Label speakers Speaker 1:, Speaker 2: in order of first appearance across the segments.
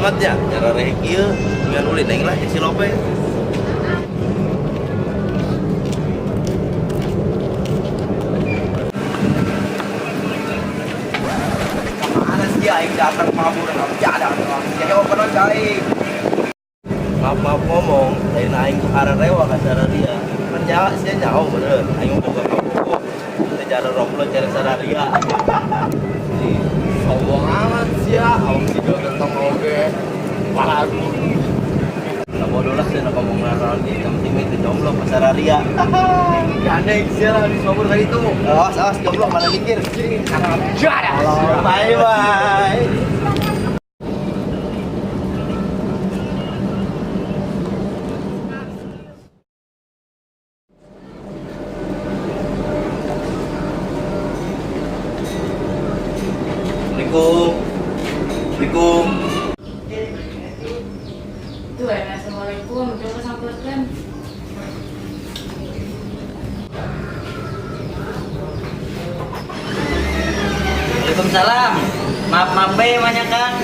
Speaker 1: amat ya, nyarareh kieu dengan ulin aing lah jeung si Lope.
Speaker 2: Mana sih aing datang mabur ada ya kono cai.
Speaker 1: Maaf maaf ngomong, lain aing tuh rewa ka sararia. Kan nyawa sia nyaho bener. Aing mah boga kabogoh. Teu jara romblo cari sararia.
Speaker 2: Sombong amat sih ya, awak si gentong oge. Palagu.
Speaker 1: Lah bodoh lah sia ngomong naraon ge, yang penting mah teu jomblo ka sararia.
Speaker 2: Gandeng sih lah di mabur tadi tuh.
Speaker 1: Awas awas jomblo mana mikir.
Speaker 2: Jada.
Speaker 1: Bye bye. Assalamualaikum. Assalamualaikum.
Speaker 3: Tuh, ya, assalamualaikum. Coba sampeurkeun.
Speaker 4: Waalaikumsalam. Maaf maaf be banyak Kang.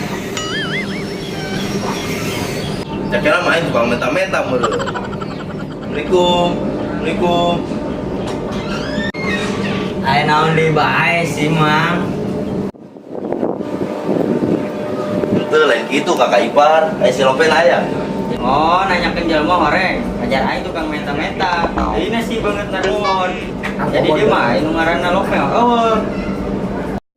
Speaker 1: Cakira main tukang menta-menta meureun. Assalamualaikum. Assalamualaikum.
Speaker 4: Aya naon deui bae sih, Mang.
Speaker 1: Itu lain gitu kakak ipar, kayak si Lope aya.
Speaker 4: Oh, nanyakeun jelema horeng. Ajar aing tukang menta-menta. Ini sih banget narespon. Jadi dia mah anu ngaranna Lope. Oh,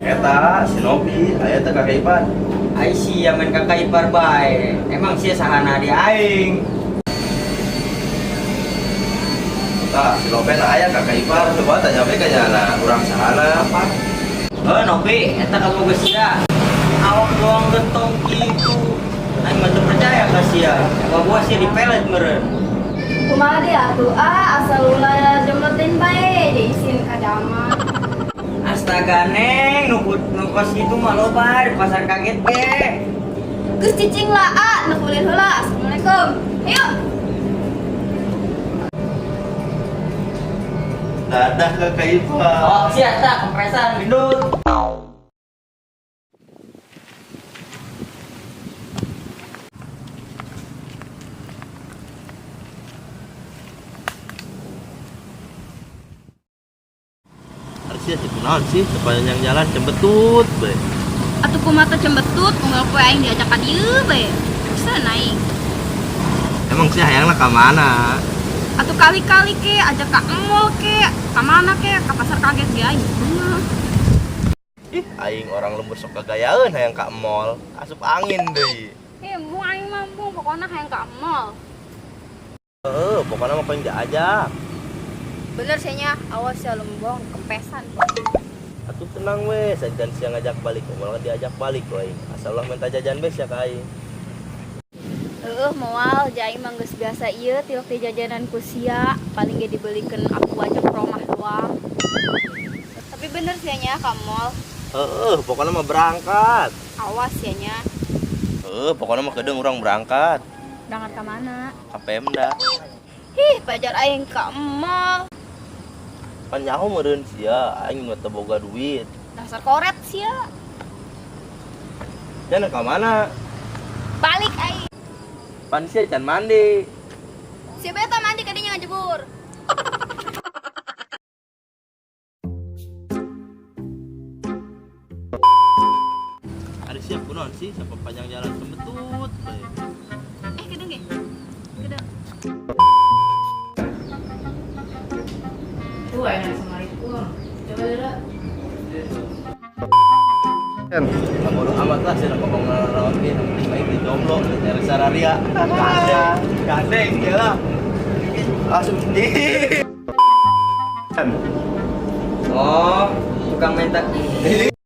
Speaker 1: Eta si Nopi, aya teh kakak ipar.
Speaker 4: ai sia main kakak ipar bae. Emang sia sahana di aing.
Speaker 1: Tah, si Lope na aya kakak ipar, coba tanya we ka nyana urang sahana.
Speaker 4: Apa? Oh, Nopi, eta kabogoh sia. Awak doang gentong kitu. Aing mah teu percaya ka sia. Kabogoh sia dipelet meureun.
Speaker 5: Kumaha dia atuh ah asal ulah jomblotin bae diisin ka jaman.
Speaker 4: Astaga neng, nu nu kos kitu mah loba di pasar kaget ge.
Speaker 5: Geus cicing lah ah, nu ulin heula. Assalamualaikum. Ayo.
Speaker 1: Dadah kakak ipar.
Speaker 4: Oh, sia tak kompresan gendut.
Speaker 1: Harusnya sih kunaon sih sepanjang jalan cembetut be.
Speaker 5: Atuh kumaha teh cembetut unggal poe aing diajak ka dieu bae. Bisa naik.
Speaker 1: Emang sih hayangna ka mana?
Speaker 5: Atuh kali-kali ke ajak ka mall ke, ka mana ke, ka pasar kaget ge aing. Kumaha?
Speaker 1: Ih, aing orang lembur sok kagayaeun hayang ka mall, asup angin deui.
Speaker 5: Eh, embung aing mah embung pokona hayang ka mall.
Speaker 1: Heeh, pokoknya mah pengen diajak.
Speaker 5: Bener sih nya, awas ya lembong kempesan.
Speaker 1: Atuh tenang we, sajan sia ngajak balik, moal diajak balik we. Asal ulah minta jajan bes ya ka aing.
Speaker 5: Heueuh moal ja aing mah geus biasa ieu tilok di jajanan ku sia, paling ge dibelikeun aku aja promah doang. Tapi bener sih nya ka mall.
Speaker 1: Heeh, pokoknya mah berangkat.
Speaker 5: Awas ya nya.
Speaker 1: Heeh, pokoknya mah kedeung urang berangkat.
Speaker 5: Berangkat ka mana?
Speaker 1: Ka Pemda.
Speaker 5: Ih, pajar aing ka mall.
Speaker 1: Pan nyaho meureun sia, aing mah teu boga duit.
Speaker 5: Dasar koret sia.
Speaker 1: Jan ka mana?
Speaker 5: Balik aing.
Speaker 1: Pan sia can mandi.
Speaker 5: Si beta mandi kadinya ngajebur.
Speaker 1: Ada siap kunaon sih sepanjang jalan cembetut we.
Speaker 5: Eh, kedeung ge. Kedeung.
Speaker 3: Tuh, ya, assalamualaikum. Coba dulu.
Speaker 1: Lah bodoh amat lah sia ngomong naraon ge, yang penting aing teu jomblo, teu nyari sararia.
Speaker 2: Gandeng sih lah.
Speaker 1: Asup.
Speaker 4: Oh, tukang minta.